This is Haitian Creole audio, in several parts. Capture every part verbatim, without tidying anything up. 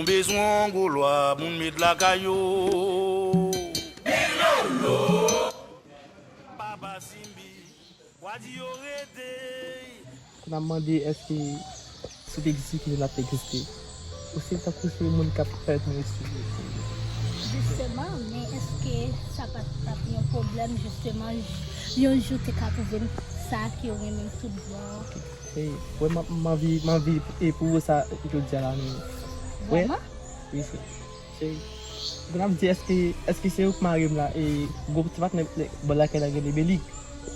Nou bezwen yon gwo lwa, moun met lakay yo. Papa Simbi, w a di yo rete. Kounye a m mande èske si w te egziste, ki jan l ap egziste. Ou se tankou se moun k ap fè nou egziste. Jisteman, men èske sa pa t ap yon pwoblèm, jisteman, yon jou te ka pwouve m sa ke w renmen m tout bon? Ok. E, wè, m, m anvi, m anvi, e, pwouve w sa jodi a la, men. Wè? Vrèman? Wi, frè. Cheri, kounye a m di, èske, èske se ou k mari m la? E, gwo ti patnè bò lakay la rele Belik.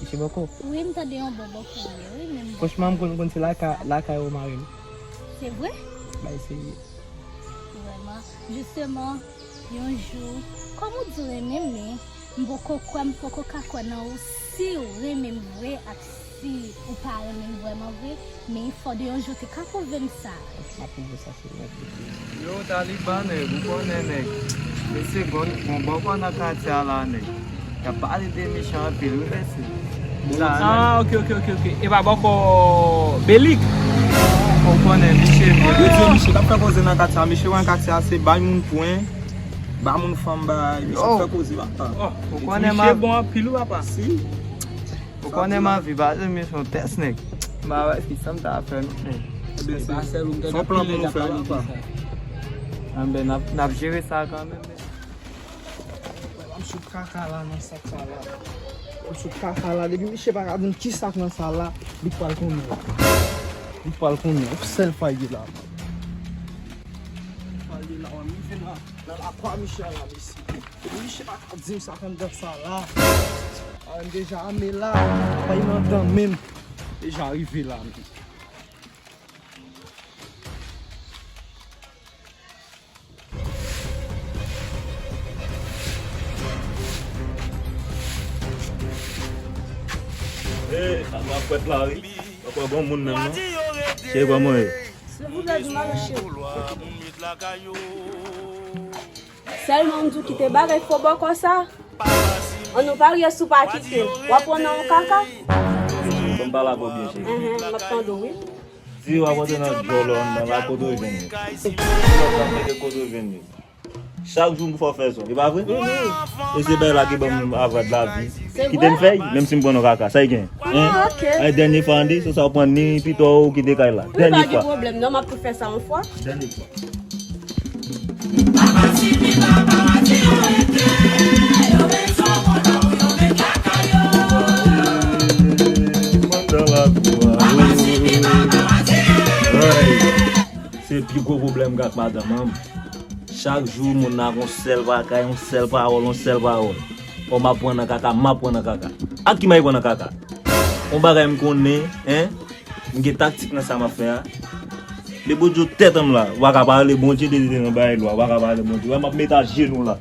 Misye bòkò. Wi, m tande yon bon bòkò li ye, wi, men m... Franchman, m konn, konn se lakay, lakay ou mari m. Se vre? Bay serye. Vrèman. Jisteman, yon jou, kòm ou di w renmen m, men m poko kwè, m poko ka kwè nan ou si w renmen m vre ak si ou pa renmen m vrèman vre, men fò de yon jou te ka pwouve m sa. M ap pwouve w sa, cheri, m ap pwouve w. Yo, Taliban, nèg, ou konnen, nèg. Mesye, gon, gon bòkò nan katye a la, nèg. Y ap pale de misye anpil, wi, mesye. Ah, ok, ok, ok, ok. E pa bòkò Belik? Ou konnen, misye, yo di misye k ap fè koze nan katye a. Misye wè katye a, se bay moun pwen, bay moun fanm, bay, misye ap fè koze, papa. Ou konnen misye bon anpil, wi, papa. Si. Ou konnen m anvi pase, men se yon tès, nèg. M pa wè ki sa m ta fè, non, nèg. Ebyen, se, se yon plan pou nou fè, papa. Anben, n ap, n ap jere sa kanmenm, men. M sot kaka la nan sak sa la. M sot kaka la. Depi misye pa ka di m ki sa k nan sa la, li pral konnen. Li pral konnen. Yon sèl fwa l ye la. Fwa l ye la, wè, m rive nan, nan lakwa misye a la, mesye. Depi misye pa ka di m sa k anndan sa la. A, m deja ame la. Fwa l nan dan menm. Deja rive la, men. Hey, sa pa fwèt la, wi. Poko bon moun menm, non. Cheri, kòman w ye? Silvouplè, di m alò, cheri. Sèlman m di w kite bagay fo bòkò sa. An nou parye si w pa kite l. W ap pran nan yon kaka. Bon, m pale avè w byen, cheri. Enhen, m ap tande w, wi. Di w ap antre nan djòlò anndan la, kote w jwenn li? Di w ap antre kote w jwenn li? Chak jou m fè w fè zòn, e pa vre? E se bagay la ki ban m avan de lavi. Kite m fè l, menm si m pran nan kaka. Sa y gen? Hein? Ah, ok. Ay, dènye fwa, Andy, se sa w pran ni pito ou kite kay la. Dènye fwa. Wi, pa gen pwoblèm, non, m ap tou fè sa yon fwa. Dènye fwa. Se pi gwo pwoblèm m gen ak madanm an. Chak jou, moun nan ak yon sèl bagay, yon sèl pawòl, yon sèl pawòl. Fò m ap pran nan kaka, m ap pran nan kaka. Ak ki m ap pran nan kaka? Yon bagay m konnen, en, m gen taktik nan sa m ap fè a. Depi w di w tèt an m la, w pa ka pale Bondye, depi w te nan bagay lwa, w pa ka pale Bondye. Wè, m ap mete ajenou la.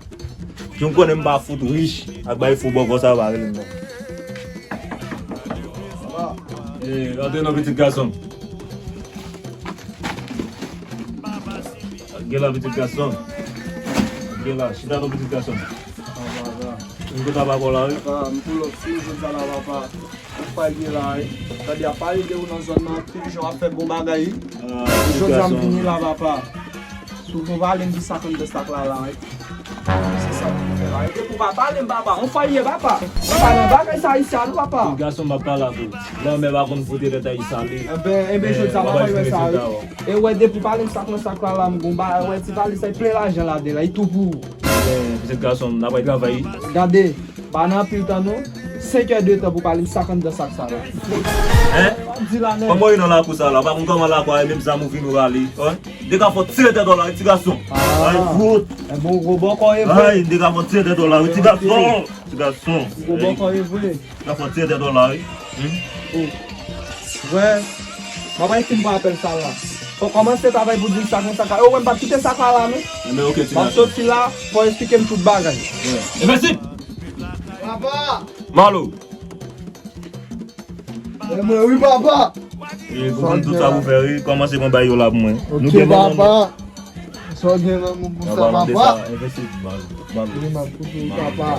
Jan w konnen m pa fout rich ak bagay fo bòkò sa, w pa rele m non. Eh, antre non, pitit gason m. Gen la, pitit gason. Gen la, chita non, pitit gason. Papa, papa. M kontan pa kò la, wi. Papa, m pull up sou ou jodi a la, papa. Ou pa gen la, wi. Tande, y ap pale de ou nan zòn nan, tout jan w ap fè bon bagay, wi. Ah, pitit gason. Jodi a m vini la, papa. Si w pa pale m di sa k anndan sak la, la, wi. Se sa pou fè la. Depi w pa pale m, papa. On fwa ye, papa. Ou pa nan bagay sa isi a, non, papa. Tout gason m ap pale ak ou. Lanmè pa konn fwote tèt a isi a, li. Enben, enben, jodi a, papa, wè sa, wi. E wè, depi w pale m sa k nan sak la, la, m gon bagay, wè, ti valiz sa, plen lajan ladan l, la, li tou pou ou. Enben, pitit gason m, n ap al travay, wi. Gade, pa nan anpil tan, non. Senk è de tan pou pale m sa k anndan sak sa, la. Hein? Kòman w ye nan lakou sa, la? Pa konn kòman lakou a ye, menm zam ou vin ou rale, hein? Dega fò tire tèt w la, wi, ti gason. Ah. Ay, fout. E bon, gwo bòkò e vre. Ay, dega fò tire tèt w la, wi, ti gason. Ti gason. Gwo bòkò e vre. Dega fò tire tèt w la, wi. Hmm? Oh. Wè. Mwen pa fin pran apèl sa la. Fò kòmanse travay pou di sa konsa. Yo, wè, m pa kite sa la, non. Enben, ok, ti gason. M ap soti la, fò eksplike m tout bagay. Wè. Envesti! Papa! Malo! E mwen, wi, papa. E pou konn tout sa pou fè, wi. Kòmanse pran bay yo la pou mwen. Ok, papa. Sa w gen nan men w pou fè, papa? Envesti, bal, bal. Wi, m ap koute w, papa.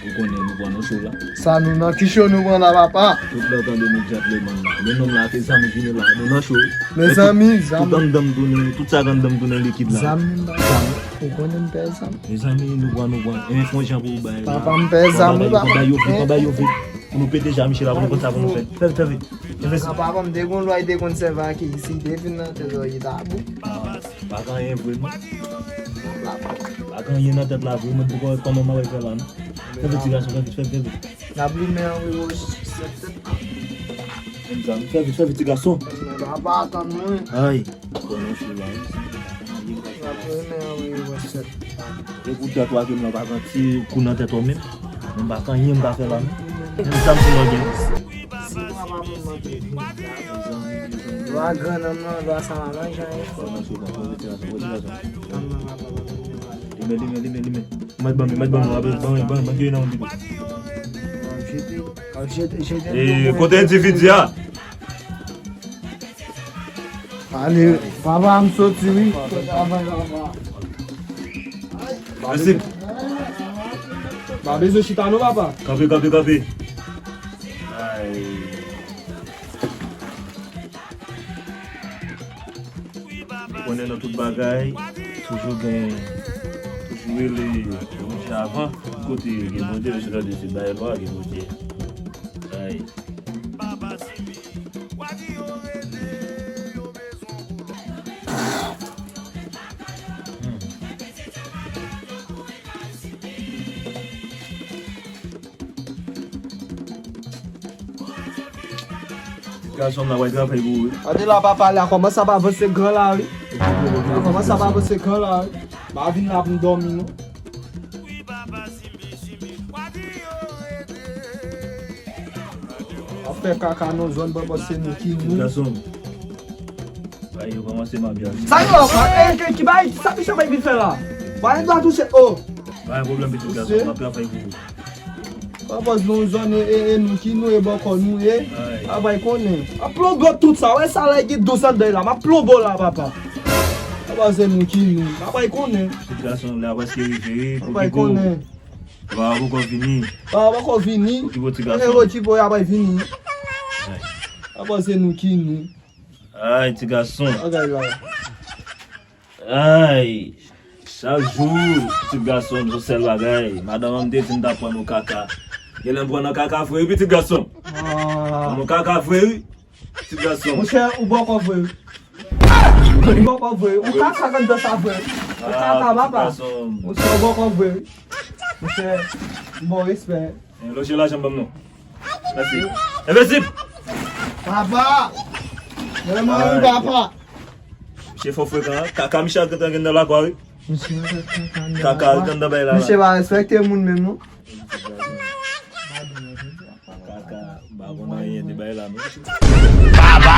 Ou konnen nou pran nan cho la. Sa nou nan ki cho nou pran la, papa? Tout lè w tande nou djantleman la. Men nonm la, se zanmi vini la, nou nan cho. Mezanmi, tout zanmi. Anndan m tounen, tout sa k anndan m tounen likid la. Zanmi m pa zanmi. Ou konnen m pè zanmi. Mezanmi, nou pran, nou pran. E men fè yon jan pou ou bay la. Papa, m pè zanmi, papa. Pran bay yo vit, pran bay yo vit. Pou nou pete ja, Michel, la, pou nou konn sa pou nou fè. Fè vit, fè vit. Fè vit. Papa, m te konn lwa, te konn sèvi ak li. Si te vin nan tèt ou, li ta bon. Pa gen anyen vre, non. Pa gen anyen nan tèt la vre, mwen poko wè kòman mwen fè la, non. Fè vit, ti gason, fè vit, fè vit, fè vit. N ap limen an, wi, wi, sèt tèt. Fè vit, fè vit, ti gason. Papa, tann mwen. Ay. Bon, non, sou la, wi. N ap limen an, wi, wi, sèt. E pou tèt ou a ke m nan pa pran ti kou nan tèt ou menm. Mwen pa gen anyen m ka fè la, non. Menm sa m sou mwen gen. Si papa mwen manje. Lwa grannanm nan, lwa sa la, manje anyen fò. Limen, limen, limen, limen. Mèt ban m, mèt ban m, ban m, ban m, ban m, ban m. Jete, jete, jete. E, kote endividi a? Ale, papa, m soti, wi. Mèsi. Pa bezwen chita non, papa. Kanpe, kanpe, kanpe. Ay. Ou konnen nan tout bagay, toujou gen, toujou rele Bondye avan. Kote gen Bondye, yo sou tande se bay lwa, gen Bondye. Ay. Ti gason m nan, w ap travay pou ou, wi. Gade la, papa, la kòmanse ap avanse gran la, wi. La kòmanse ap avanse gran la, wi. Pa vin la pou m dòmi, non. Ap fè kaka nan zòn, papa, se nou ki nou. Ti gason. Ay, yo kòmanse mabye avè m. Sa yo, e, e, ki bay, sa misye bay vin fè la? Ba, e dwa touche, o. Pa gen pwoblèm, pitit gason, m ap travay pou ou. Papa, se nou zòn, e, e, e, nou ki nou, e bòkò nou, e. Ay. Papa, y konnen. M ap plonbo tout sa, wè sa la, e gen douz anndan la, m ap plonbo la, papa. Papa, se nou ki nou, papa, y konnen. Pitit gason, lè a prèske rive, wi, papa, y konnen. Papa poko vini. Papa poko vini. Okipe ti gason. E, okipe, y ap vini. Ay. Papa, se nou ki nou. Ay, ti gason. Bagay la. Ay. Chak jou, ti gason, se sèl bagay. Madanm an m te di m t ap pran nou kaka. Genlè m pran nan kaka vre, wi, pitit gason. Ah. Pran nou kaka vre, wi. Ti gason. Monchè, ou bòkò vre, wi. Ou bòkò vre, wi. Ou kaka anndan sa vre, wi. Ou kaka, papa. Monchè, ou bòkò vre, wi. Monchè, m ba w respè. Eh, loje lajan ban m non. Mèsi. Envensib! Papa! Vrèman, wi, papa. Misye fò frekan, wi. Kaka misye ap gentan gen nan lakwa, wi. Misye ap gentan gen nan lakwa. Kaka ap gentan bay la, la. Misye pa respekte moun menm, non. Kaka, m pa konn anyen de bay la, non. Papa!